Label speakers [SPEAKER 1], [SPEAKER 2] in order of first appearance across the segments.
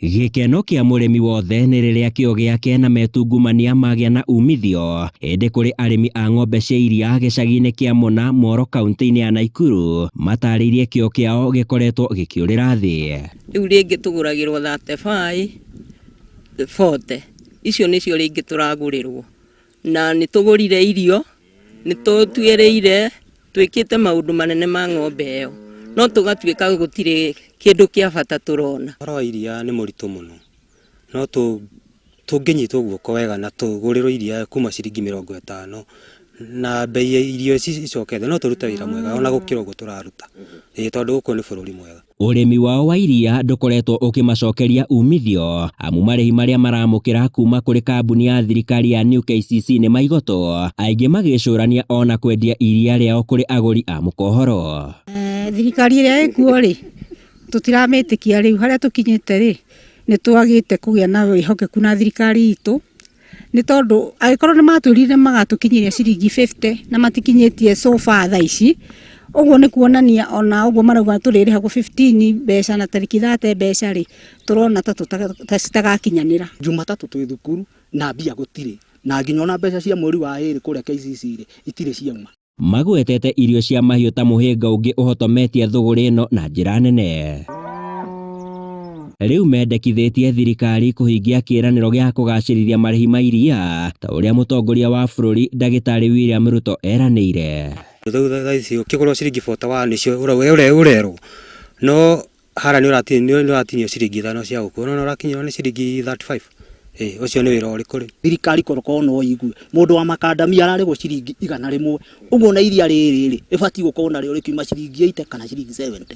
[SPEAKER 1] Gĩkeno kĩa mũrĩmi wothe nĩ rĩrĩa kĩo gĩake na metungumania magĩa na umithio. Ĩndĩ kũrĩ arĩmi a ng'ombe cia iria gĩcagi-inĩ kĩa Mũna, Moro kaunti-inĩ ya Naikuru matarĩirie kĩo kĩao gĩkoretwo gĩkĩũrĩra thĩ.
[SPEAKER 2] Rĩu rĩngĩ tũgũragĩrwo 35, 40, icio nĩcio rĩngĩ tũragũrĩrwo. Na nĩ tũgũrire irio, nĩ tũtuĩrĩire, twĩkĩte maũndũ manene ma ng'ombe ĩyo, no tũgatuĩka gũtirĩ kĩndũ kĩa bata tũrona.
[SPEAKER 3] Ũhoro wa iria nĩ mũritũ mũno, no tũngĩnyitwo guoko wega na tũgũrĩrwo iria kuma ciringi 50 na mbei ya irio ici icoke thĩ, no tũrute wĩra mwega ona gũkĩra ũguo tũraruta, ĩĩ tondũ gũkũ nĩ bũrũri mwega.
[SPEAKER 1] Ũrĩmi wao wa iria ndũkoretwo ũkĩmacokeria umithio amu marĩhi marĩa maramũkĩra kuma kũrĩ kambuni ya thirikari ya New KCC nĩ maigotwo, aingĩ magĩcũrania ona kwendia iria rĩao kũrĩ agũri a mũkohoro.
[SPEAKER 4] Thirikari ĩrĩa ĩkuo rĩ, tũtiramĩtĩkia rĩu, harĩa tũkinyĩte rĩ, nĩ twagĩte kũgĩa na wĩhokeku na thirikari itũ. Nĩ tondũ angĩkorwo nĩ matwĩrire magatũkinyĩria ciringi 50 na matikinyĩtie so far thaa ici, ũguo nĩ kuonania ona ũguo marauga tũrĩrĩhagwo 15 mbeca na tarĩki 30 mbeca rĩ, tũrona ta citagakinyanĩra.
[SPEAKER 5] Jumatatũ twĩ thukuru na mbia gũtirĩ, na nginya ona mbeca cia mweri wa ĩrĩ kũrĩa KCC rĩ, itirĩ ciauma.
[SPEAKER 1] Magwetete irio cia mahiũ ta mũhĩnga ũngĩ ũhotometie thũgũrĩ ĩno na njĩra nene. Rĩu mendekithĩtie thirikari kũhingia kĩĩranĩro gĩa kũgacĩrithia marĩhi ma iria ta ũrĩa mũtongoria wa bũrũri Ndagĩtarĩ William Ruto eranĩire.
[SPEAKER 3] Rĩu thaa ici ũkĩgũra ciringi 41 nĩcio ũrerwo, no Haria nĩ ũratinio ciringi ithano cia gũkua nĩ wona ũrakinyĩrwo nĩ ciringi 35 ĩ ũcio nĩ wĩra ũrĩkũ rĩu?
[SPEAKER 5] Thirikari korwo no ĩigue mũndũ wa makandamia ararĩhwo ciringi 100 ũguo ona iria rĩrĩ rĩ rĩbatiĩ gũkorwo narĩo rĩkiuma ciringi 80 kana ciringi 70.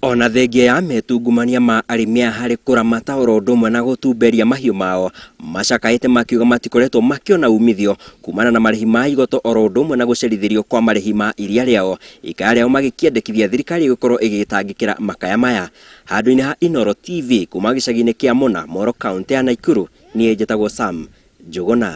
[SPEAKER 1] Ona thengia ya metungumania ma arĩmi aya harĩ kũramata oro ũndũ ũmwe na gũtumberia mahiũ mao, macakaĩte makiuga matikoretwo makĩona umithio kumana na marĩhi ma igoto oro ũndũ ũmwe na gũcerithĩrio kwa marĩhi ma iria rĩao. Ikaya rĩao magĩkĩendekithia thirikari gũkorwo ĩgĩtangĩkĩra makaya maya. Handũ-inĩ ha Inooro TV kuma gĩcagi-inĩ kĩa Mũna, Moro, kaũntĩ ya Naikuru, niĩ njĩtagwo Sam Njũgũna.